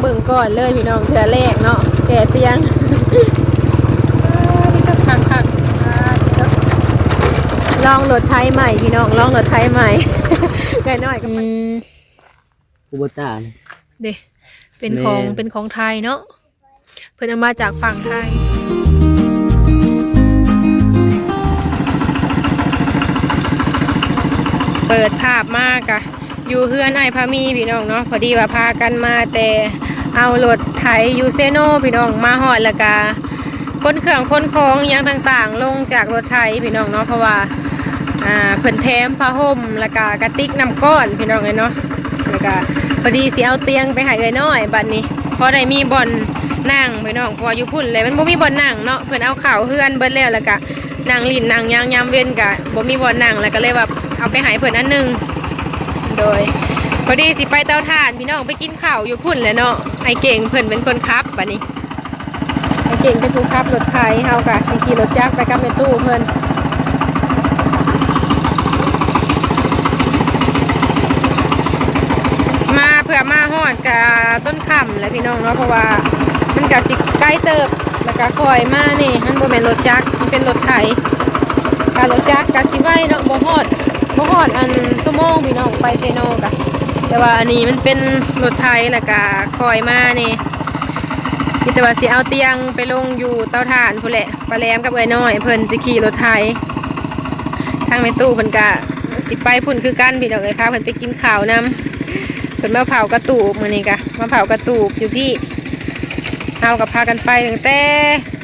ເບິ່ງກ່ອນເລີຍພີ່ນ້ອງ ເທື່ອແລກເນາະ ແກ່ຕຽງ. ຄັກໆ ລອງລົດໄຖໃໝ່ພີ່ນ້ອງ ລອງລົດໄຖໃໝ່. ເອື້ອຍນ້ອຍກໍ ອືມ ຄູໂບຕ້ານີ້ ເດ້ ເປັນຂອງ ແມ່ນ ເປັນຂອງໄທເນາະ ເພິ່ນເອົາມາຈາກຝັ່ງໄທ. ເປີດພາບມາກະ ຢູ່ເຮືອນອ້າຍພາມີພີ່ນ້ອງເນາະ ພໍດີວ່າພາກັນມາແຕ່ເອົາລົດໄຖຢູ່ເຊໂນພີ່ນ້ອງ ມາຮອດແລ້ວກະຂົນເຄື່ອງຂົນຂອງອີ່ຫຍັງຕ່າງໆ ລົງຈາກລົດໄຖພີ່ນ້ອງເນາະ ເພາະວ່າ ອ່າ ເພິ່ນແຖມຜ້າຫົ່ມ ແລ້ວກະກະຕິກນ້ຳກ້ອນພີ່ນ້ອງເອີຍເນາະ ແລ້ວກະພໍດີຊິເອົາຕຽງໄປໃຫ້ເອື້ອຍນ້ອຍ ບັດນີ້ພໍໄດ້ມີບ່ອນນັ່ງພີ່ນ້ອງ ເພາະວ່າຢູ່ພຸ້ນແຫຼະມັນບໍ່ມີບ່ອນນັ່ງເນາະ ເພິ່ນເອົາເຂົ້າເຮືອນເບິດແລ້ວ ແລ້ວກະ ນັ່ງຫຼິ້ນນັ່ງຫຍັງຍາມເວັນກະບໍ່ມີບ່ອນນັ່ງ ແລ້ວກະເລີຍວ່າເອົາໄປໃຫ້ເພິ່ນອັນໜຶ່ງ. ໂດຍ ພໍດີຊິໄປເຕົາຖ່ານພີ່ນ້ອງ ໄປກິນເຂົ້າຢູ່ພຸ້ນແຫຼະເນາະ ອ້າຍເກັ່ງເພິ່ນເປັນຄົນຂັບ ບັດນີ້ອ້າຍເກັ່ງເປັນຜູ້ຂັບລົດໄຖ ເຮົາກະຊິຂີ່ລົດຈັກໄປກັບແມ່ຕູ້ເພິ່ນ. ມາເພື່ອມາຮອດກະຈົນຄ່ຳແຫຼະພີ່ນ້ອງເນາະ ເພາະວ່າມັນກະຊິໄກເຕີບ ແລ້ວກະຄ່ອຍມານີ້ ມັນບໍ່ແມ່ນລົດຈັກ ມັນເປັນລົດໄຖ ກະລົດຈັກກະຊິໄວເນາະ ບໍ່ຮອດ ບໍ່ຮອດອັນຊົ່ວໂມງພີ່ນ້ອງ ໄປເຊໂນກະ ແຕ່ວ່າອັນນີ້ມັນເປັນລົດໄຖ ແລ້ວກະຄ່ອຍມານີ້ ມີແຕ່ວ່າຊິເອົາຕຽງໄປລົງຢູ່ເຕົາຖ່ານພຸ້ນແຫຼະ ປ້າແຫຼມກັບເອື້ອຍນ້ອຍເພິ່ນຊິຂີ່ລົດໄຖ ທາງແມ່ຕູ້ເພິ່ນກະຊິໄປພຸ້ນຄືກັນພີ່ນ້ອງເອີຍ ພາເພິ່ນໄປກິນເຂົ້ານຳ ເພິ່ນມາເຜົາກະຕູບ ມື້ນີ້ກະມາເຜົາກະຕູບຢູ່ພີ້ ເຮົາກະພາກັນໄປຕັ້ງແຕ່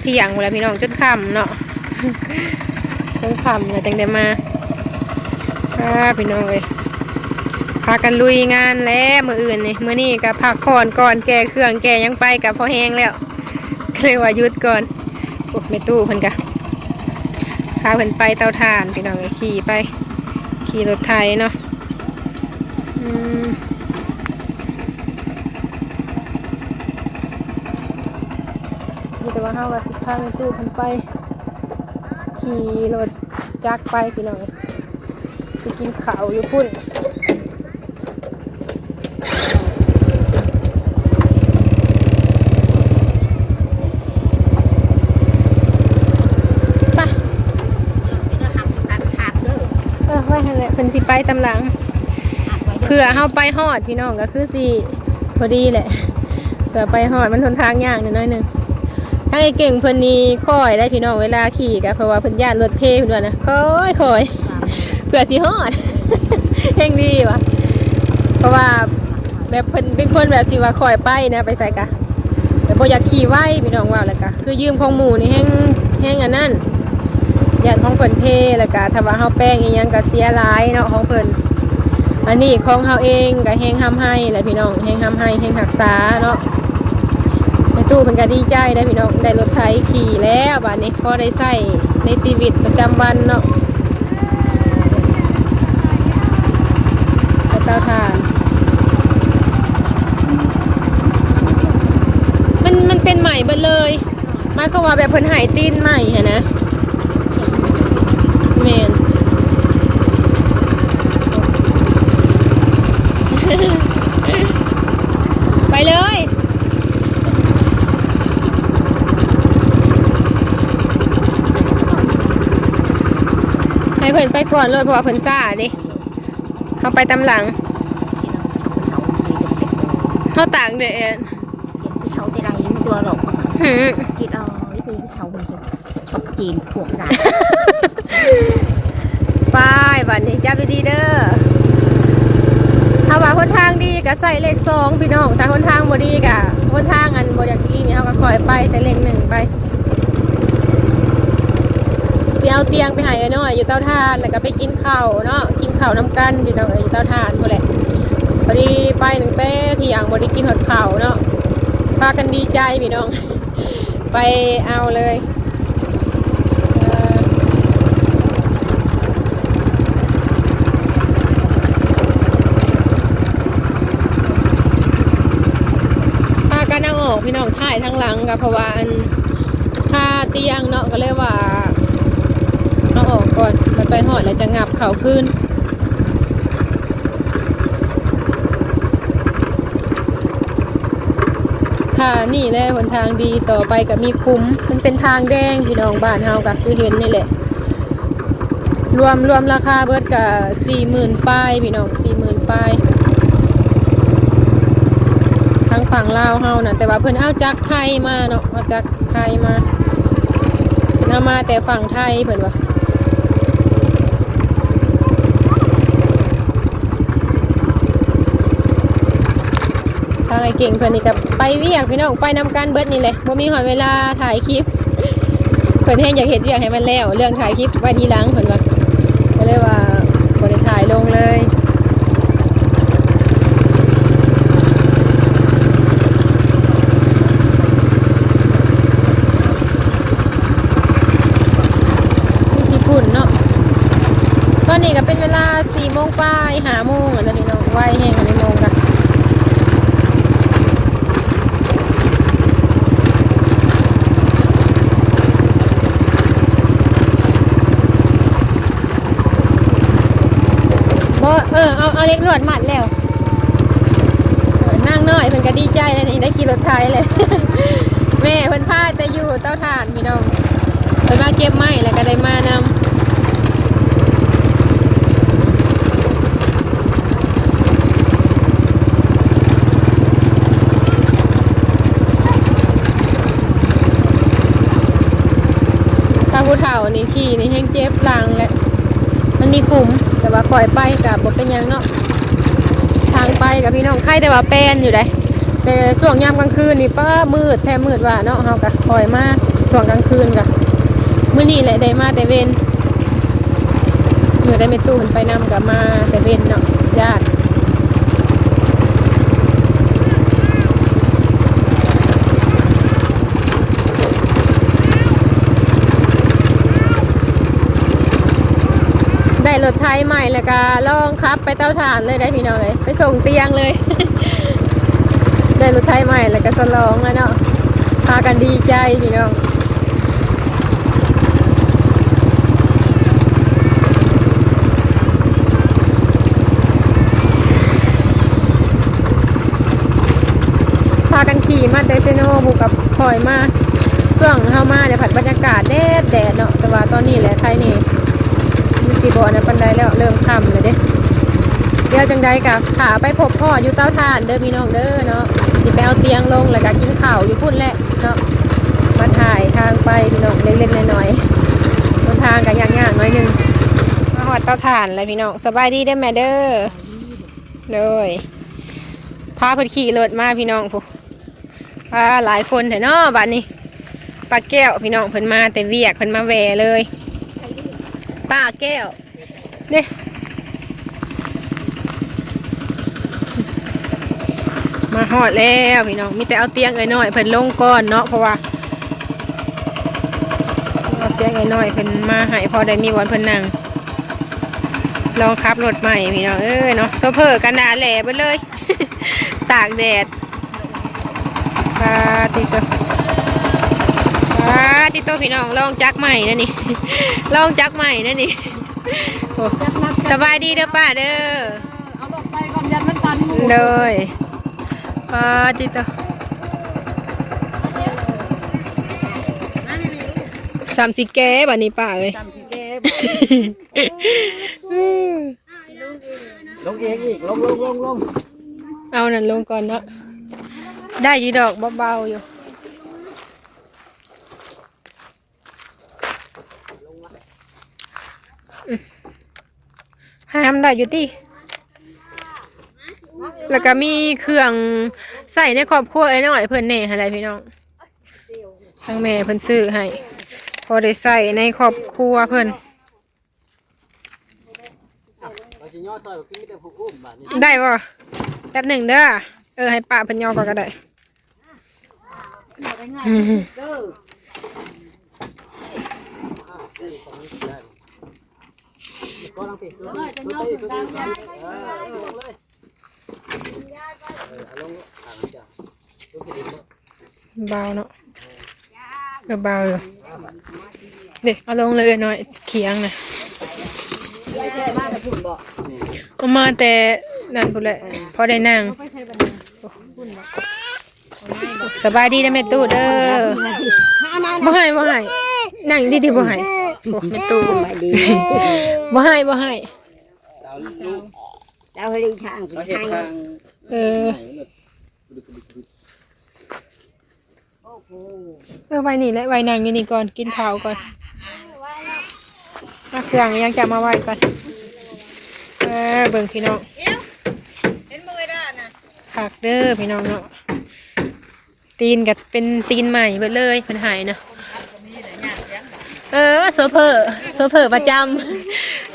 ທ່ຽງພຸ້ນແຫຼະພີ່ນ້ອງ ຈົນຄ່ຳເນາະ ຈົນຄ່ຳແລ້ວຈັ່ງໄດ້ມາ. ອ່າ ພີ່ນ້ອງເອີຍ ພາກັນລຸຍງານແລ້ວມື້ອື່ນນີ້ ມື້ນີ້ກະພັກຜ່ອນກ່ອນ ແກ່ເຄື່ອງແກ່ຫຍັງໄປກະພໍແຮງແລ້ວ ເລີຍວ່າຢຸດກ່ອນ. ໂອ້ ແມ່ຕູ້ເພິ່ນກະພາເພິ່ນໄປເຕົາຖ່ານ ພີ່ນ້ອງເອີຍ ຂີ່ໄປ ຂີ່ລົດໄຖເນາະ. ອືມ ມີແຕ່ວ່າເຮົາກະຊິພາແມ່ຕູ້ເພິ່ນໄປ ຂີ່ລົດຈັກໄປພີ່ນ້ອງ ໄປກິນເຂົ້າຢູ່ພຸ້ນ. ໄປ ເອີ ໄວ້ຫັ້ນແຫຼະ ເພິ່ນຊິໄປຕາມຫຼັງ ເພື່ອເຮົາໄປຮອດພີ່ນ້ອງ ກະຄືຊິພໍດີແຫຼະ ເພື່ອໄປຮອດ ມັນຫົນທາງຍາກໜ້ອຍໜຶ່ງ. ທາງອ້າຍເກັ່ງເພິ່ນນີ້ຄ່ອຍໄດ໋ພີ່ນ້ອງ ເວລາຂີ່ກະ ເພາະວ່າເພິ່ນຢ້ານລົດເພ ເພິ່ນວ່ານະ ຄ່ອຍໆ ເພື່ອຊິຮອດ ແຮງດີວ່າ ເພາະວ່າ ແບບເພິ່ນເປັນຄົນແບບຊິວ່າຄ່ອຍໄປນະ ໄປໃສກະ ແບບບໍ່ຢາກຂີ່ໄວ ພີ່ນ້ອງເວົ້າແລ້ວກະ ຄືຢືມຂອງໝູ່ນີ້ແຮງ ແຮງອັນນັ້ນ ຢ້ານຂອງເພິ່ນເພ ແລ້ວກະຖ້າວ່າເຮົາແປງອີ່ຫຍັງກະເສຍຫຼາຍເນາະ ຂອງເພິ່ນ. ອັນນີ້ຂອງເຮົາເອງກະແຮງຮ່ຳໄຮແຫຼະພີ່ນ້ອງ ແຮງຮ່ຳໄຮ ແຮງຮັກສາເນາະ. ແມ່ຕູ້ເພິ່ນກະດີໃຈໄດ໋ພີ່ນ້ອງ ໄດ້ລົດໄຖຂີ່ແລ້ວ ບາດນີ້ພໍໄດ້ໃຊ້ໃນຊີວິດປະຈຳວັນເນາະ. ເຕົາຖ່ານ ມັນ ມັນເປັນໃໝ່ເບິດເລີຍ ໝາຍຄວາມວ່າແບບເພິ່ນໃຫ້ຕີນໃໝ່ຫັ້ນນະ. ແມ່ນ ໄປເລີຍ ໃຫ້ເພິ່ນໄປກ່ອນໂລດ ເພາະວ່າເພິ່ນຊ້າເດ້. ເຮົາໄປຕາມຫຼັງ ເຮົາຕາກແດດ. ເຫັນຜູ້ເຊົ່າແຕ່ໃດມີຕົວຫຼອກ ຫື ຄິດເອົາ ນີ້ຄືຜູ້ເຊົ່າຄົນຊິຊອກຈີນພວກລາວ. ໄປ ບັດນີ້ຈັບດີໆເດີ. ຖ້າວ່າຫົນທາງດີກະໃສ່ເລກສອງພີ່ນ້ອງ ຖ້າຫົນທາງບໍ່ດີກະ ຫົນທາງອັນບໍ່ຢາກດີນີ້ ເຮົາກະຄ່ອຍໄປ ໃສ່ເລກໜຶ່ງໄປ. ຊິເອົາຕຽງໄປໃຫ້ອ້າຍນ້ອຍຢູ່ເຕົາຖ່ານ ແລ້ວກະໄປກິນເຂົ້າເນາະ ກິນເຂົ້ານຳກັນພີ່ນ້ອງເອີຍ ຢູ່ເຕົາຖ່ານພຸ້ນແຫຼະ. ພໍດີໄປຕັ້ງແຕ່ທ່ຽງ ບໍ່ໄດ້ກິນຮອດເຂົ້າເນາະ ພາກັນດີໃຈພີ່ນ້ອງ ໄປເອົາເລີຍ. ພາກັນເອົາອອກພີ່ນ້ອງ ຖ່າຍທາງຫຼັງກະເພາະວ່າອັນ ຄາຕຽງເນາະ ກະເລີຍວ່າເອົາອອກກ່ອນ ບັດໄປຮອດແລ້ວຈະຫງັບເຂົ້າຄືນ. ຖ້ານີ້ແຫຼະຫົນທາງດີ ຕໍ່ໄປກໍມີຂຸມ ມັນເປັນທາງແດງພີ່ນ້ອງ. ບ້ານເຮົາກໍຄືເຫັນນີ້ແຫຼະ ລວມ ລວມລາຄາເບິດກໍສີ່ໝື່ນປາຍພີ່ນ້ອງ ສີ່ໝື່ນປາຍ ທາງຝັ່ງລາວເຮົານະ. ແຕ່ວ່າເພິ່ນເອົາຈາກໄທມາເນາະ ເອົາຈາກໄທມາ ເພິ່ນເອົາມາແຕ່ຝັ່ງໄທເພິ່ນວ່າ. ທາງອ້າຍເກັ່ງເພິ່ນນີ້ກໍໄປວຽກພີ່ນ້ອງ ໄປນຳກັນເບິດນີ້ແຫຼະ ບໍ່ມີຮອດເວລາຖ່າຍຄລິບ. ເພິ່ນແຮງຢາກເຮັດວຽກໃຫ້ມັນແລ້ວ ເລື່ອງຖ່າຍຄລິບໄວ້ທີຫຼັງເພິ່ນວ່າ ກໍເລີຍວ່າບໍ່ໄດ້ຖ່າຍລົງເລີຍ. ຢູ່ທີ່ພຸ້ນເນາະ ຕອນນີ້ກໍເປັນເວລາສີ່ໂມງປາຍ ຫ້າໂມງແລ້ວພີ່ນ້ອງ ໄວແຮງອັນນີ້ໂມງກະ ບໍ່ ເອີ ເອົາ ເອົາເຫຼັກລວດມັດແລ້ວ. ນາງນ້ອຍເພິ່ນກໍດີໃຈແລ້ວນີ້ ໄດ້ຂີ່ລົດໄຖແລ້ວ ແມ່ເພິ່ນພາແຕ່ຢູ່ເຕົາຖ່ານພີ່ນ້ອງ ເພິ່ນມາເກັບໄມ້ແລ້ວກໍໄດ້ມານຳ. ຖ້າຜູ້ເຖົ້ານີ້ຂີ່ນີ້ແຮງເຈັບຫຼັງແຫຼະ ມັນມີຂຸມ ແຕ່ວ່າຂ້ອຍໄປກໍບໍ່ເປັນຫຍັງເນາະ. ທາງໄປກໍພີ່ນ້ອງ ໃຄແຕ່ວ່າແປນຢູ່ໃດ ແຕ່ຊ່ວງຍາມກາງຄືນນີ້ ປ້າ ມືດແທ້ມືດວ່າເນາະ. ເຮົາກໍຄ່ອຍມາຊ່ວງກາງຄືນກໍ ມື້ນີ້ແຫຼະໄດ້ມາແຕ່ເວັນ ມື້ໃດແມ່ຕູ້ເພິ່ນໄປນຳກໍມາແຕ່ເວັນເນາະ ຢ້ານ ໄດ້ລົດໄຖໃໝ່ແລ້ວກໍລອງຂັບໄປເຕົາຖ່ານເລີຍໄດ໋ພີ່ນ້ອງເອີຍ ໄປສົ່ງຕຽງເລີຍ. ໄດ້ລົດໄຖໃໝ່ແລ້ວກໍສະຫຼອງແລ້ວເນາະ ພາກັນດີໃຈພີ່ນ້ອງ. ພາກັນຂີ່ມາແຕ່ເຊໂນພຸ້ນ ກັບຂ້ອຍມາ. ຊ່ວງເຮົາມານີ້ພັດບັນຍາກາດແດດໆເນາະ ແຕ່ວ່າຕອນນີ້ແຫຼະໄຄແດ່ ມັນຊິບໍ່ອັນນັ້ນປານໃດແລ້ວ ເລີ່ມຄ່ຳແລ້ວເດ້. ດຽວຈັ່ງໃດກໍຖ້າໄປພົບພໍ້ຢູ່ເຕົາຖ່ານເດີພີ່ນ້ອງເດີເນາະ ຊິໄປເອົາຕຽງລົງ ແລ້ວກໍກິນເຂົ້າຢູ່ພຸ້ນແຫຼະເນາະ. ມາຖ່າຍທາງໄປພີ່ນ້ອງ ເລັກໆນ້ອຍໆ ຫົນທາງກໍຍາກໆໜ້ອຍໜຶ່ງ. ມາຮອດເຕົາຖ່ານແລ້ວພີ່ນ້ອງ ສະບາຍດີເດີແມ່ເດີ. ໂດຍ ພາເພິ່ນຂີ່ລົດມາພີ່ນ້ອງພຸ້ນ. ອ່າ ຫຼາຍຄົນແທ້ເນາະບາດນີ້. ປ້າແກ້ວພີ່ນ້ອງ ເພິ່ນມາແຕ່ວຽກ ເພິ່ນມາແວ່ເລີຍ ປ້າແກ້ວເດ້. ມາຮອດແລ້ວພີ່ນ້ອງ ມີແຕ່ເອົາຕຽງເອື້ອຍນ້ອຍເພິ່ນລົງກ່ອນເນາະ ເພາະວ່າເອົາຕຽງເອື້ອຍນ້ອຍເພິ່ນມາໃຫ້ ພໍໄດ້ມີບ່ອນເພິ່ນນັ່ງ. ລອງຂັບລົດໃໝ່ພີ່ນ້ອງເອີຍເນາະ ໂຊເຟີກັນດາແຫຼເບິດເລີຍ ຕາກແດດ. ປາຕິໂຕ ປາຕິໂຕ ພີ່ນ້ອງ ລອງຈັກໃໝ່ນະນີ້ ລອງຈັກໃໝ່ນະນີ້. ໂອ້ ຈັກໜັກ ສະບາຍດີເດີປ້າເດີ. ເອົາລົງໄປກ່ອນ ຢ້ານມັນຕັນ. ໂດຍ ປາຕິໂຕ ສ່ຳຊິແກ່ບາດນີ້ປ້າເອີຍ ສ່ຳຊິແກ່. ລົງອີກ ອີກ ລົງ ລົງ ລົງ ລົງ ເອົານັ້ນລົງກ່ອນເນາະ. ໄດ້ຢູ່ດອກ ເບົາໆຢູ່. ອືມ ຫາມໄດ້ຢູ່ຕິ. ແລ້ວກໍມີເຄື່ອງໃຊ້ໃນຄອບຄົວອ້າຍນ້ອຍເພິ່ນແດ່ຫັ້ນແຫຼະພີ່ນ້ອງ ທາງແມ່ເພິ່ນຊື້ໃຫ້ ພໍໄດ້ໃຊ້ໃນຄອບຄົວເພິ່ນ. ໄດ້ບໍ່? ແປັບໜຶ່ງເດີ. ເອີ ໃຫ້ປ້າເພິ່ນຍໍກ່ອນກໍໄດ້. ເບົາເນາະ ເອີ ເບົາຢູ່ເດ້. ເອົາລົງເລີຍເອື້ອຍນ້ອຍ ຂຽງນະ ເອົາມາແຕ່ນັ້ນພຸ້ນແຫຼະ ພໍໄດ້ນັ່ງ. ໂອ້ ສະບາຍດີເດີແມ່ຕູ້ເດີ. ບໍ່ໃຫ້ ບໍ່ໃຫ້ ນັ່ງດີໆ ບໍ່ໃຫ້. ໂອ້ ແມ່ຕູ້ ສະບາຍດີ. ບໍ່ໃຫ້ ບໍ່ໃຫ້. ເອົາເຮັດທາງ ເອົາເຮັດທາງ. ເອີ ເອີ ໄວ້ນີ້ແຫຼະ ໄວ້ນັ່ງຢູ່ນີ້ກ່ອນ ກິນເຂົ້າກ່ອນ. ມາ ເຄື່ອງຫຍັງຈະມາໄວ້ກ່ອນ. ເອີ ເບິ່ງພີ່ນ້ອງ ເຫັນບໍ່ເອີຍດານະ. ຄັກເດີພີ່ນ້ອງເນາະ. ຕີນກໍເປັນຕີນໃໝ່ເບິດເລີຍ ເພິ່ນໃຫ້ນະ. ເອີ ໂຊເຟີ ໂຊເຟີປະຈຳ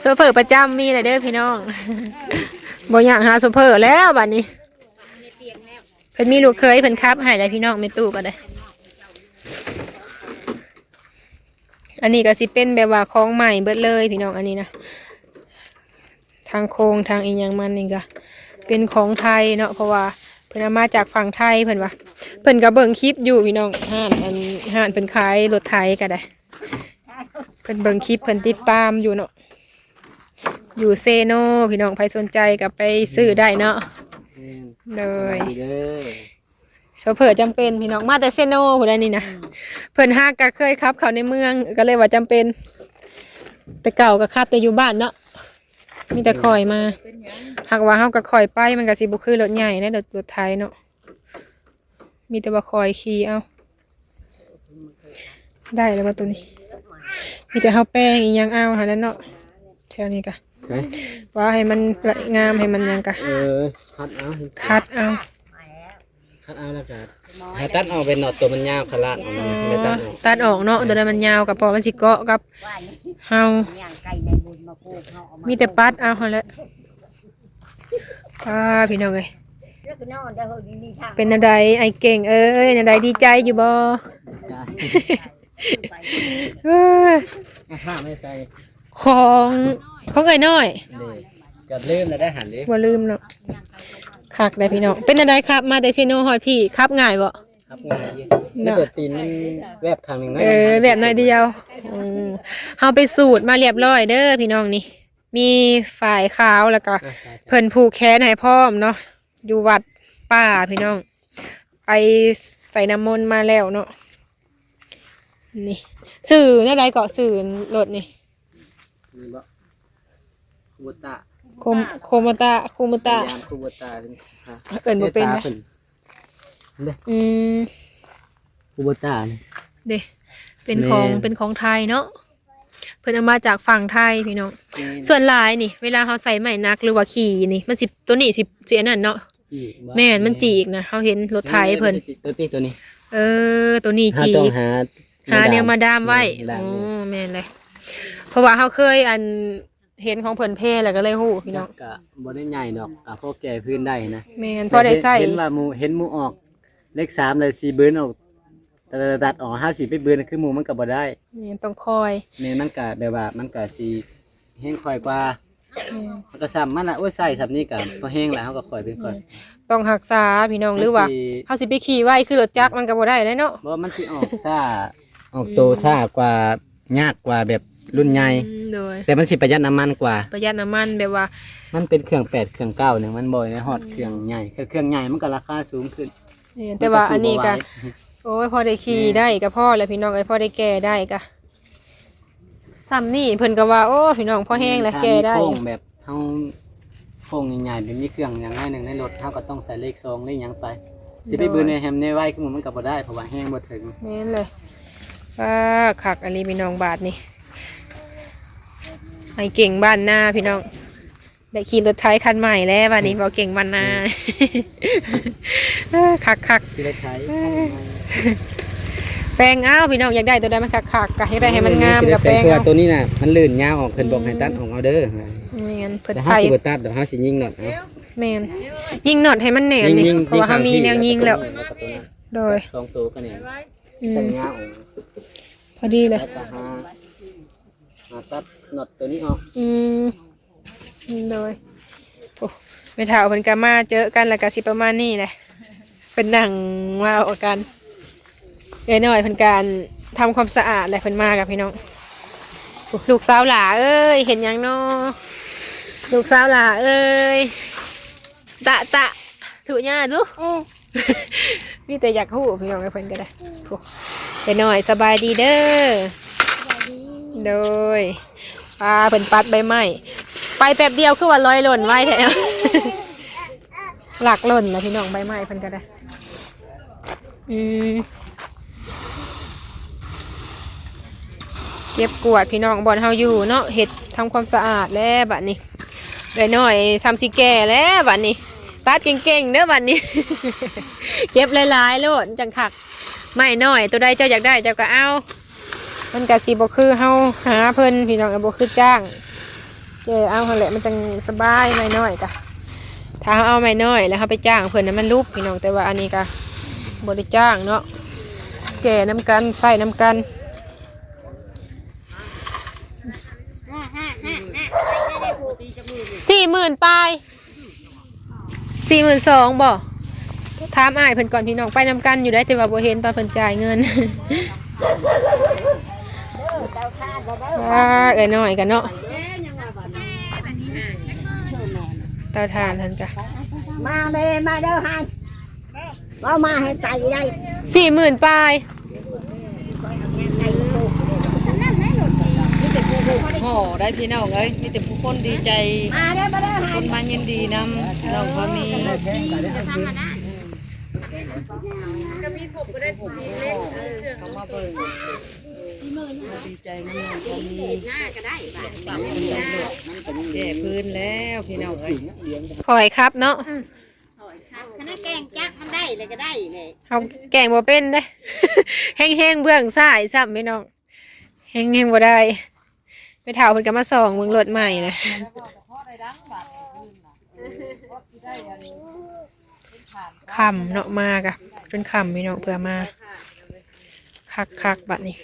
ໂຊເຟີປະຈຳມີແລ້ວເດີພີ່ນ້ອງ. ບໍ່ຍາກຫາໂຊເຟີແລ້ວບາດນີ້. ເພິ່ນມີລູກເຂີຍເພິ່ນຂັບໃຫ້ແລ້ວພີ່ນ້ອງ ແມ່ຕູ້ກໍໄດ້. ອັນນີ້ກໍຊິເປັນແບບວ່າຂອງໃໝ່ເບິດເລີຍພີ່ນ້ອງ. ອັນນີ້ນະ ທາງໂຄງທາງອີ່ຫຍັງມັນນີ້ກໍເປັນຂອງໄທເນາະ ເພາະວ່າເພິ່ນເອົາມາຈາກຝັ່ງໄທ ເພິ່ນວ່າ. ເພິ່ນກໍເບິ່ງຄລິບຢູ່ພີ່ນ້ອງ ຮ້ານ ອັນ ຮ້ານເພິ່ນຂາຍລົດໄຖກໍໄດ້. ເພິ່ນເບິ່ງຄລິບ ເພິ່ນຕິດຕາມຢູ່ເນາະ ຢູ່ເຊໂນພີ່ນ້ອງ. ໃຜສົນໃຈກໍໄປຊື້ໄດ້ເນາະ. ແມ່ນ ໂດຍ ສະບາຍດີເດີ. ໂຊເຟີຈຳເປັນພີ່ນ້ອງ ມາແຕ່ເຊໂນພຸ້ນແຫຼະນີ້ນະ. ອືມ ເພິ່ນຫາກໍເຄີຍຂັບເຂົ້າໃນເມືອງ ກໍເລີຍວ່າຈຳເປັນ. ແຕ່ເກົ່າກໍຂັບແຕ່ຢູ່ບ້ານເນາະ ມີແຕ່ຂ້ອຍມາ. ຫາກວ່າເຮົາກໍຂ້ອຍໄປ ມັນກໍຊິບໍ່ຄືລົດໃຫຍ່ນະ ລົດ ລົດໄຖເນາະ. ມີແຕ່ວ່າຂ້ອຍຂີ່ເອົາ. ໄດ້ແລ້ວບໍ່ໂຕນີ້? ມີແຕ່ເຮົາແປງອີ່ຫຍັງເອົາຫັ້ນແຫຼະເນາະ ແຖວນີ້ກະ. ໄດ້ ວ່າໃຫ້ມັນງາມ ໃຫ້ມັນຫຍັງກະ ເອີ ຂັດເອົາ ຂັດເອົາ ຂັດເອົາແລ້ວກະຫາຕັດອອກເປັນໜອດໂຕມັນຍາວຂະລາດອອກມານະ. ອໍ ໄດ້ຕັດອອກ ຕັດອອກເນາະ ໂຕໃດມັນຍາວກະເພາະມັນຊິເກາະກັບເຮົາ. ມີແຕ່ປັດເອົາຫັ້ນແຫຼະ. ອ່າ ພີ່ນ້ອງເອີຍ ເປັນແນວໃດອ້າຍເກັ່ງເອີຍ ແນວໃດ ດີໃຈຢູ່ບໍ່? ເອີ ຂອງ ຂອງເອື້ອຍນ້ອຍ. ເກືອບລືມແລ້ວໄດ໋ຫັ້ນເດ້ ບໍ່ລືມເນາະ. ຄັກໄດ໋ພີ່ນ້ອງ. ເປັນແນວໃດຂັບມາແຕ່ເຊໂນຮອດພີ້ ຂັບງ່າຍບໍ່? ຂັບງ່າຍຢູ່ ເນາະ ແຕ່ຕີນມັນແວບຂ້າງໜຶ່ງເນາະ. ເອີ ແວບໜ້ອຍດຽວ. ອືມ ເຮົາໄປສູດມາລຽບຮ້ອຍເດີພີ່ນ້ອງນີ້. ມີຝ້າຍຂາວ ແລ້ວກໍ ອ່າ ເພິ່ນຜູກແຂນໃຫ້ພ້ອມເນາະ ຢູ່ວັດປ່າພີ່ນ້ອງ ໄປໃສ່ນ້ຳມົນມາແລ້ວເນາະ. ນີ້ ຊື່ແນວໃດເກາະ ຊື່ລົດນີ້? ນີ້ບໍ່ ຄູໂບຕາ ໂຄ ໂຄໂມຕາ ຄູໂມຕາ ສະຫຍາມ ຄູໂບຕາ ເອີ້ນບໍ່ເປັນ. ເດ້ ອືມ ຄູໂບຕານີ້ເດ້ ເປັນຂອງ ແມ່ນ ເປັນຂອງໄທເນາະ. ເພິ່ນເອົາມາຈາກຝັ່ງໄທພີ່ນ້ອງ. ແມ່ນ ສ່ວນຫຼາຍນີ້ ເວລາເຮົາໃສ່ໄມ້ໜັກ ຫຼືວ່າຂີ່ນີ້ ມັນຊິ ໂຕນີ້ຊິ ຊິອັນນັ້ນເນາະ. ຈີກບໍ່? ແມ່ນ ມັນ ແມ່ນ ຈີກນະ ເຮົາເຫັນລົດໄຖເພິ່ນ. ໂຕນີ້ ໂຕນີ້ ເອີ ໂຕນີ້ ເຮົາຕ້ອງ ຈີກ ຫາ ຫາແນວມາດາມໄວ້. ແມ່ນ ດາມໄວ້. ອໍ ແມ່ນເລີຍ ເພາະວ່າເຮົາເຄີຍ ອັນ ເຫັນຂອງເພິ່ນແຜ່ແລ້ວກໍເລີຍຮູ້ພີ່ນ້ອງ. ກໍບໍ່ໄດ້ໃຫຍ່ດອກ ກໍພໍແກ່ພື້ນໄດ້ນະ. ແມ່ນ ພໍໄດ້ໃຊ້. ເຫັນວ່າໝູ່ ເຫັນໝູ່ອອກເລກສາມແລ້ວຊິເບີນອອກ ຕັດ ຕັດອອກ ເຮົາຊິໄປເບີນຄືໝູ່ມັນກໍບໍ່ໄດ້. ແມ່ນ ຕ້ອງຄ່ອຍ. ແມ່ນ ມັນກໍແບບວ່າມັນກໍຊິແຮງຄ່ອຍກວ່າ. ແມ່ນ ມັນກໍສ່ຳມັນລະ. ໂອ້ຍ ໃສ່ສ່ຳນີ້ກໍພໍແຮງລະ ເຮົາກໍຄ່ອຍເປັນຄ່ອຍ. ແມ່ນ ຕ້ອງຮັກສາພີ່ນ້ອງ ຫຼືວ່າເຮົາຊິໄປຂີ່ໄວຄືລົດຈັກມັນກໍບໍ່ໄດ້ເດ້ເນາະ. ບໍ່ ມັນຊິອອກຊ້າ ອອກໂຕ ອືມ ຊ້າກວ່າ ຍາກກວ່າແບບລຸ້ນໃຫຍ່. ອືມ ໂດຍ ແຕ່ມັນຊິປະຢັດນ້ຳມັນກວ່າ. ປະຢັດນ້ຳມັນ ແບບວ່າມັນເປັນເຄື່ອງແປດເຄື່ອງເກົ້ານີ້ ມັນບໍ່ໄດ້ຮອດ ອືມ ເຄື່ອງໃຫຍ່. ເຄື່ອງໃຫຍ່ມັນກໍລາຄາສູງຂຶ້ນ. ແມ່ນ ແຕ່ວ່າອັນນີ້ກໍ ມັນກໍຊິບໍ່ໄຫວ. ໂອ້ຍ ພໍໄດ້ຂີ່ໄດ້ກໍພໍແລ້ວພີ່ນ້ອງເອີຍ ພໍໄດ້ແກ່ໄດ້ກໍ ສ່ຳນີ້ເພິ່ນກໍວ່າ ໂອ້ ພີ່ນ້ອງ ພໍແຮງແລ້ວ ແກ່ໄດ້. ຖ້າມີໂຄ້ງແບບເຮົາ ໂຄ້ງໃຫຍ່ໆ ແບບມີເຄື່ອງຫຍັງໜ້ອຍໜຶ່ງໃນລົດ ເຮົາກໍຕ້ອງໃສ່ເລກສອງເລກຫຍັງໄປ. ຊິໄປ ໂດຍ ບືນໃນແຮມໃນໄວຄືໝູ່ມັນກໍບໍ່ໄດ້ ເພາະວ່າແຮງບໍ່ເຖິງ. ແມ່ນເລີຍ. ປ້າ ຄັກອີ່ຫຼີພີ່ນ້ອງ ບາດນີ້ ອ້າຍເກັ່ງບ້ານນາພີ່ນ້ອງ ໄດ້ຂີ່ລົດໄຖຄັນໃໝ່ແລ້ວບາດນີ້ ອືມ ບໍ່ເກັ່ງບ້ານນາ. ອືມ ເອີ ຄັກໆ ຂີ່ລົດໄຖ ເອີ ຄັນໃໝ່ ແປງເອົາພີ່ນ້ອງ ຢາກໄດ້ໂຕໃດມັນຄັກໆ ກະຢາກໄດ້ໃຫ້ມັນງາມ ເອີ ກະແປງເອົາ. ໂຕນີ້ນະ ມັນລື່ນຍາວອອກ ເພິ່ນບອກໃຫ້ ອືມ ຕັດອອກເອົາເດີ. ແມ່ນ ເພິ່ນໃສ່ ແຕ່ເຮົາຊິບໍ່ຕັດດອກ ເຮົາຊິຍິງນັອດເອົາ. ແມ່ນ ຍິງນັອດໃຫ້ມັນແໜ້ນນີ້ ຍິງ ເພາະວ່າເຮົາມີແນວຍິງແລ້ວ. ໂດຍ ສອງໂຕກໍແໜ້ນ. ອືມ ຕັດຍາວ ພໍດີເລີຍ ແລ້ວກໍຫາ ຫາຕັດນັອດໂຕນີ້ອອກ. ອືມ ໂດຍ. ໂອ້ ແມ່ເຖົ້າເພິ່ນກໍມາເຈີກັນ ແລ້ວກໍຊິປະມານນີ້ແຫຼະ ເພິ່ນນັ່ງເວົ້າກັນ. ເອື້ອຍນ້ອຍເພິ່ນກະ ອັນ ທຳຄວາມສະອາດແຫຼະ ເພິ່ນມາກັບພີ່ນ້ອງ. ໂອ້ ລູກສາວຫຼ້າເອີຍ ເຮັດຫຍັງນໍ ລູກສາວຫຼ້າເອີຍ? ຕະ ຕະ ຖູຫຍ້າດູ. ເອີ ເອີ ມີແຕ່ຢາກຮູ້ພີ່ນ້ອງເອີຍ ເພິ່ນກໍໄດ້. ໂອ້ ເອື້ອຍນ້ອຍສະບາຍດີເດີ. ໂດຍ ອ່າ ເພິ່ນປັດໃບໄມ້ ໄປແປັບດຽວຄືວ່າລອຍຫຼົ່ນໄວແທ້. ຫຼັກຫຼົ່ນລະພີ່ນ້ອງ ໃບໄມ້ເພິ່ນກໍໄດ້. ອືມ ເກັບກວາດພີ່ນ້ອງ ບ່ອນເຮົາຢູ່ເນາະ ເຮັດທຳຄວາມສະອາດແລ້ວບັດນີ້. ເອື້ອຍນ້ອຍສ່ຳຊິແກ່ແລ້ວບັດນີ້ ຕັດເກັ່ງໆເດີບັດນີ້. ເກັບຫຼາຍໆໂລດ ມັນຈັ່ງຄັກ. ໄມ້ນ້ອຍ ໂຕໃດເຈົ້າຢາກໄດ້ເຈົ້າກໍເອົາ. ມັນກະຊິບໍ່ຄືເຮົາຫາເພິ່ນພີ່ນ້ອງເອີຍ ບໍ່ຄືຈ້າງ ແກ່ເອົາຫັ້ນແຫຼະ ມັນຈັ່ງສະບາຍ. ໄມ້ນ້ອຍກະ ຖ້າເຮົາເອົາໄມ້ນ້ອຍແລ້ວເຮົາໄປຈ້າງເພິ່ນນະ ມັນຫຼຸບພີ່ນ້ອງ. ແຕ່ວ່າອັນນີ້ກະບໍ່ໄດ້ຈ້າງເນາະ ແກ່ນຳກັນ ໃຊ້ນຳກັນ. ສີ່ໝື່ນປາຍ ສີ່ໝື່ນສອງບໍ່? ຖາມອ້າຍເພິ່ນກ່ອນພີ່ນ້ອງ ໄປນຳກັນຢູ່ໃດ ແຕ່ວ່າບໍ່ເຫັນຕອນເພິ່ນຈ່າຍເງິນ. ເອີ ເອີ ເອື້ອຍນ້ອຍກັນເນາະ ເຕົາຖ່ານຫັ້ນກະ ມາເດີ ມາເດີຫັ້ນ ເວົ້າມາໃຫ້ໄປໄດ້ ສີ່ໝື່ນປາຍ. ມີແຕ່ຜູ້ຮູ້ຫໍ່ໄດ້ພີ່ນ້ອງເອີຍ ມີແຕ່ຜູ້ຄົນດີໃຈ ມາເດີ ມາເດີ ຄົນມາຍິນດີນຳນ້ອງພາມີ. ກໍມີຄົບບໍ່ໄດ້ດີເລັກ ເອີ ເຂົ້າມາເບິ່ງ ດີໃຈນຳນ້ອງພາມີ. ແກ່ພື້ນແລ້ວພີ່ນ້ອງເອີຍ ຄ່ອຍຂັບເນາະ. ຄັນແກ່ງຈັກມັນໄດ້ແລ້ວກໍໄດ້ແຫຼະ ເຮົາແກ່ງບໍ່ເປັນເດ້. ແຮງໆເບື້ອງຊ້າຍຊ້ຳພີ່ນ້ອງ ແຮງໆບໍ່ໄດ້. ແມ່ເຖົ້າເພິ່ນກໍມາສ່ອງເບິ່ງລົດໃໝ່ນະ. ຄ່ຳເນາະ ມາກະຈົນຄ່ຳພີ່ນ້ອງ ເພື່ອມາ ຄັກໆ ບັດນີ້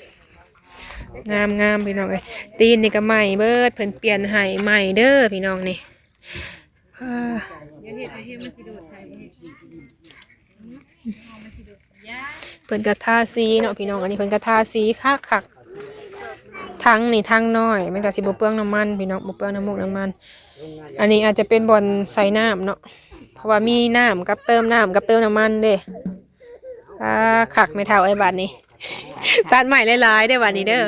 ງາມໆ ພີ່ນ້ອງເອີຍ. ຕີນນີ້ກໍໃໝ່ເບິດ ເພິ່ນປ່ຽນໃຫ້ໃໝ່ເດີພີ່ນ້ອງນີ້. ເອີ ດຽວເຮັດໃຫ້ເຮັດ ມັນຊິໂດດໃສ່ບໍ່ເຮັດ ເພິ່ນກໍທາສີເນາະພີ່ນ້ອງ ອັນນີ້ເພິ່ນກໍທາສີຄັກໆ. ຖັງນີ້ຖັງນ້ອຍ ມັນກໍຊິບໍ່ເປືອງນ້ຳມັນພີ່ນ້ອງ ບໍ່ເປືອງນ້ຳມູກນ້ຳມັນ. ອັນນີ້ອາດຈະເປັນບ່ອນໃສ່ນ້ຳເນາະ ເພາະວ່າມີນ້ຳກັບເຕີມນ້ຳກັບເຕີມນ້ຳມັນເດ້. ອ່າ ຄັກແມ່ເຖົ້າເອີຍ ບາດນີ້ ຕັດໄມ້ຫຼາຍໆເດີບາດນີ້ເດີ.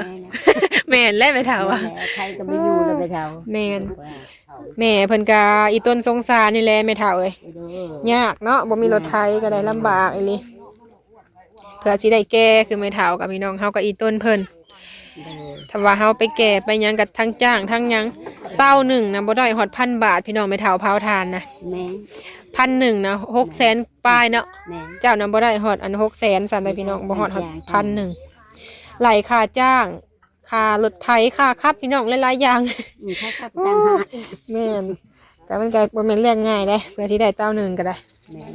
ແມ່ນແຫຼະແມ່ເຖົ້າ ແມ່ນແຫຼະ ໃຜກໍບໍ່ຢູ່ແລ້ວແມ່ເຖົ້າ ແມ່ນ. ແມ່ເພິ່ນກະອີ່ຕົນສົງສານນີ້ແຫຼະແມ່ເຖົ້າເອີຍ ຍາກເນາະ ບໍ່ມີລົດໄຖກໍໄດ້ລຳບາກອີ່ຫຼີ ເພື່ອຊິໄດ້ແກ່ຄືແມ່ເຖົ້າກັບພີ່ນ້ອງເຮົາກໍອີ່ຕົນເພິ່ນ. ຖ້າວ່າເຮົາໄປແກ່ໄປຫຍັງກັບທັງຈ້າງທັງຫຍັງ ເຕົາໜຶ່ງນະບໍ່ໄດ້ຮອດພັນບາດພີ່ນ້ອງ ແມ່ເຖົ້າເຜົາຖ່ານນະ ພັນໜຶ່ງນະ ຫົກແສນປາຍເນາະ ເຈົ້ານະບໍ່ໄດ້ຮອດອັນຫົກແສນຊັ້ນໃດພີ່ນ້ອງ ບໍ່ຮອດ ຮອດພັນໜຶ່ງ ໄລ່ຄ່າຈ້າງ ຄ່າລົດໄຖ ຄ່າຂັບ ພີ່ນ້ອງ ຫຼາຍໆຢ່າງ. ອືມ ຄ່າຂັບຕ່າງຫາກອີກ ແມ່ນ ແຕ່ມັນກໍບໍ່ແມ່ນເລື່ອງງ່າຍເດ້ ເພື່ອຊິໄດ້ເຕົາໜຶ່ງກໍໄດ້. ແມ່ນ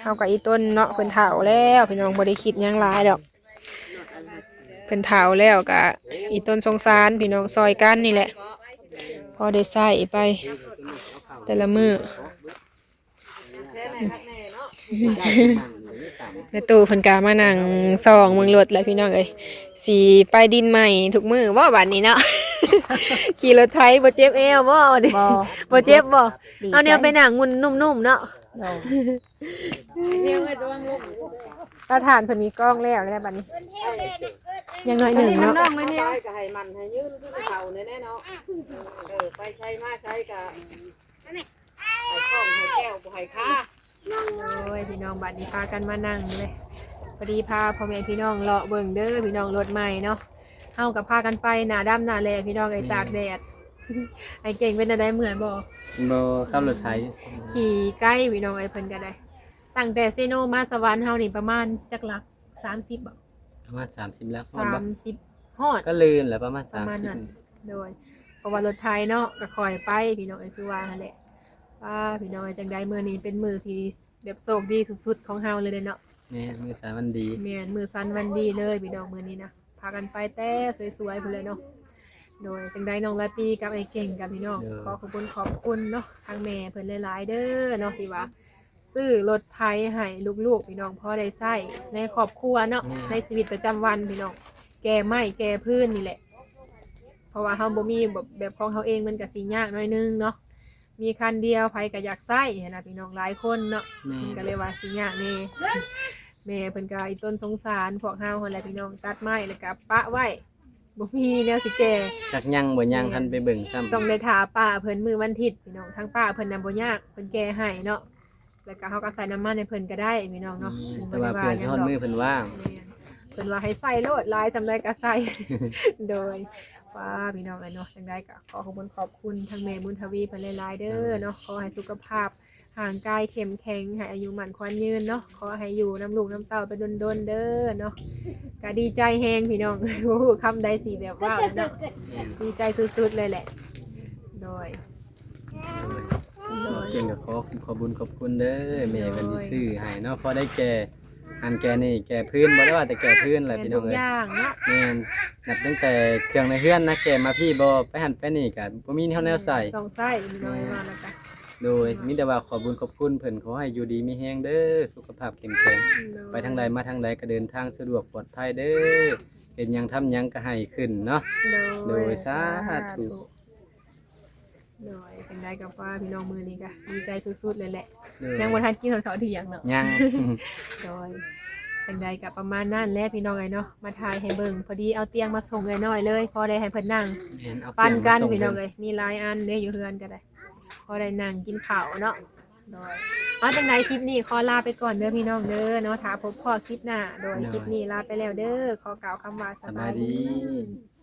ເຮົາກໍອີ່ຕົນເນາະ ເພິ່ນເຖົ້າແລ້ວພີ່ນ້ອງ ບໍ່ໄດ້ຄິດຫຍັງຫຼາຍດອກ ເພິ່ນເຖົ້າແລ້ວກໍອີ່ຕົນສົງສານພີ່ນ້ອງ ຊ່ອຍກັນນີ້ແຫຼະ ພໍໄດ້ໃຊ້ໄປແຕ່ລະມື້. ແມ່ຕູ້ເພິ່ນກະມານັ່ງສ່ອງເບິ່ງລົດແຫຼະພີ່ນ້ອງເອີຍ ຊິໄປດິນໃໝ່ທຸກມື້ບໍ່ບາດນີ້ເນາະ? ຂີ່ລົດໄຖບໍ່ເຈັບແອວບໍ່? ບໍ່ ບໍ່ເຈັບບໍ່? ດີໃຈ ເອົາແນວໄປນັ່ງງຸ່ນນຸ້ມໆເນາະ. ໂດຍ ເຕົາຖ່ານເພິ່ນນີ້ກອງແລ້ວແລ້ວບາດນີ້ ຍັງໜ້ອຍໜຶ່ງເນາະ. ໄປກໍໃຫ້ໝັ້ນໃຫ້ຍືນຄືເຂົາແນ່ໆເນາະ ເອີ ໄປໃສມາໃສກໍ ໃຫ້ຂ້ອງໃຫ້ແກ້ວບໍ່ໃຫ້ຄາ. ໂອ້ຍ ພີ່ນ້ອງ ບາດນີ້ພາກັນມານັ່ງເລີຍ ພໍດີພາພໍ່ແມ່ພີ່ນ້ອງເລາະເບິ່ງເດີພີ່ນ້ອງ ລົດໃໝ່ເນາະ. ເຮົາກໍພາກັນໄປໜ້າດຳໜ້າແລ້ພີ່ນ້ອງເອີຍ ຕາກແດດ. ອ້າຍເກັ່ງເປັນແນວໃດ ເມື່ອຍບໍ່? ບໍ່ ຂັບລົດໄຖ ຂີ່ໄກພີ່ນ້ອງເອີຍ ເພິ່ນກໍໄດ້. ຕັ້ງແຕ່ເຊໂນມາສະຫວັນເຮົານີ້ປະມານຈັກຫຼັກ? ສາມສິບບໍ່? ປະມານສາມສິບຫຼັກ ຮອດບໍ່? ສາມສິບ ຮອດ ກໍລື່ນແຫຼະ ປະມານ ປະມານນັ້ນ ສາມສິບ. ໂດຍ ເພາະວ່າລົດໄຖເນາະ ກໍຄ່ອຍໄປພີ່ນ້ອງເອີຍ ຄືວ່າຫັ້ນແຫຼະ. ປ້າ ພີ່ນ້ອງເອີຍ ຈັ່ງໃດມື້ນີ້ເປັນມື້ທີ່ແບບໂຊກດີສຸດໆຂອງເຮົາເລີຍເດ້ເນາະ. ແມ່ນ ມື້ສັນວັນດີ ແມ່ນ ມື້ສັນວັນດີເລີຍພີ່ນ້ອງ ມື້ນີ້ນະ ພາກັນໄປແຕ່ສວຍໆພຸ້ນແຫຼະເນາະ. ໂດຍ ຈັ່ງໃດນ້ອງລາຕີກັບອ້າຍເກັ່ງກັນພີ່ນ້ອງ ໂດຍ ຂໍຂອບຄຸນຂອບຄຸນເນາະ ທາງແມ່ເພິ່ນຫຼາຍໆເດີເນາະ ທີ່ວ່າ ຊື້ລົດໄຖໃຫ້ລູກໆ ພີ່ນ້ອງ ພໍໄດ້ໃຊ້ໃນຄອບຄົວເນາະ ແມ່ນ ໃນຊີວິດປະຈຳວັນພີ່ນ້ອງ ແກ່ໄມ້ແກ່ພື້ນນີ້ແຫຼະ. ເພາະວ່າເຮົາບໍ່ມີແບບ ແບບຂອງເຮົາເອງ ມັນກະຊິຍາກໜ້ອຍໜຶ່ງເນາະ ມີຄັນດຽວ ໃຜກະຢາກໃຊ້ຫັ້ນນະພີ່ນ້ອງ ຫຼາຍຄົນເນາະ ແມ່ນ ມັນກະເລີຍວ່າຊິຍາກແດ່. ແມ່ເພິ່ນກໍອີ່ຕົນສົງສານພວກເຮົາຫັ້ນແຫຼະພີ່ນ້ອງ ຕັດໄມ້ແລ້ວກໍປະໄວ້ ບໍ່ມີແນວຊິແກ່ ຈັກຍັງບໍ່ຍັງ ແມ່ນ ທັນໄປເບິ່ງຊ້ຳ ຕ້ອງໄດ້ຖ້າປ້າເພິ່ນມື້ວັນທິດພີ່ນ້ອງ ທາງປ້າເພິ່ນນະບໍ່ຍາກ ເພິ່ນແກ່ໃຫ້ເນາະ ແລ້ວກໍເຮົາກໍໃສ່ນ້ຳມັນໃຫ້ເພິ່ນກໍໄດ້ພີ່ນ້ອງເນາະ ອືມ ເພິ່ນບໍ່ໄດ້ວ່າຫຍັງດອກ ແຕ່ວ່າເພື່ອຊິຮອດມື້ເພິ່ນວ່າງ ແມ່ນ ເພິ່ນວ່າໃຫ້ໃສ່ໂລດ ຫຼາຍສ່ຳໃດກໍໃສ່ ໂດຍ ປ້າ ພີ່ນ້ອງເອີຍເນາະ ຈັ່ງໃດກໍຂໍຂອບຄຸນຂອບຄຸນທາງແມ່ບຸນທະວີເພິ່ນຫຼາຍໆເດີເນາະ ໂດຍ ຂໍໃຫ້ສຸຂະພາບຮ່າງກາຍເຂັ້ມແຂງ ໃຫ້ອາຍຸໝັ້ນຂວັນຍືນເນາະ ຂໍໃຫ້ຢູ່ນຳລູກນຳເຕົ້າໄປດົນໆເດີເນາະ ກໍດີໃຈແຮງພີ່ນ້ອງ ບໍ່ຮູ້ຄຳໃດຊິແບບເວົ້າເນາະ ແມ່ນ ດີໃຈສຸດໆເລີຍແຫຼະ ໂດຍ ໂດຍ ເປັນກໍຂໍຂອບບຸນຂອບຄຸນເດີ ໂດຍ ແມ່ເພິ່ນທີ່ຊື້ໃຫ້ເນາະ ພໍໄດ້ແກ່ ອັນແກ່ນີ້ແກ່ພື້ນ ບໍ່ໄດ້ວ່າແຕ່ແກ່ພື້ນແຫຼະ ແມ່ນ ພີ່ນ້ອງເອີຍ ທຸກຢ່າງເນາະ ແມ່ນ ນັບຕັ້ງແຕ່ເຄື່ອງໃນເຮືອນນະ ແກ່ມາພີ້ ບໍ່ໄປຫັ້ນໄປນີ້ກໍບໍ່ມີແນວ ແນວໃສ່ ຕ້ອງໃຊ້ ແມ່ນ ວ່າແລ້ວກໍ ໂດຍ ມີແຕ່ວ່າຂອບບຸນຂອບຄຸນເພິ່ນ ຂໍໃຫ້ຢູ່ດີມີແຮງເດີ ສຸຂະພາບເຂັ້ມແຂງ ໂດຍ ໄປທາງໃດມາທາງໃດກໍເດີນທາງສະດວກປອດໄພເດີ ເຮັດຫຍັງທຳຫຍັງກໍໃຫ້ຂຶ້ນເນາະ ໂດຍ ໂດຍ ສາທຸ ສາທຸ ໂດຍ ຈັ່ງໃດກໍວ່າພີ່ນ້ອງ ມື້ນີ້ກໍດີໃຈສຸດໆເລີຍແຫຼະ ໂດຍ ຍັງບໍ່ທັນກິນເຂົ້າທ່ຽງເນາະ ຍັງ ໂດຍ ຈັ່ງໃດກໍປະມານນັ້ນແຫຼະພີ່ນ້ອງເອີຍເນາະ ມາຖ່າຍໃຫ້ເບິ່ງ ພໍດີເອົາຕຽງມາສົ່ງເອື້ອຍນ້ອຍເລີຍ ພໍໄດ້ໃຫ້ເພິ່ນນັ່ງ ແມ່ນ ເອົາ ປັນກັນ ຕຽງມາສົ່ງ ພີ່ນ້ອງເອີຍ ມີຫຼາຍອັນເດ້ຢູ່ເຮືອນກໍໄດ້ ພໍໄດ້ນັ່ງກິນເຂົ້າເນາະ ໂດຍ ເອົາ ຈັ່ງໃດຄລິບນີ້ຂໍລາໄປກ່ອນເດີພີ່ນ້ອງເດີເນາະ ຖ້າພົບພໍ້ຄລິບໜ້າ ໂດຍ ໂດຍ ຄລິບນີ້ລາໄປແລ້ວເດີ ຂໍກ່າວຄຳວ່າສະບາຍດີ ສະບາຍດີ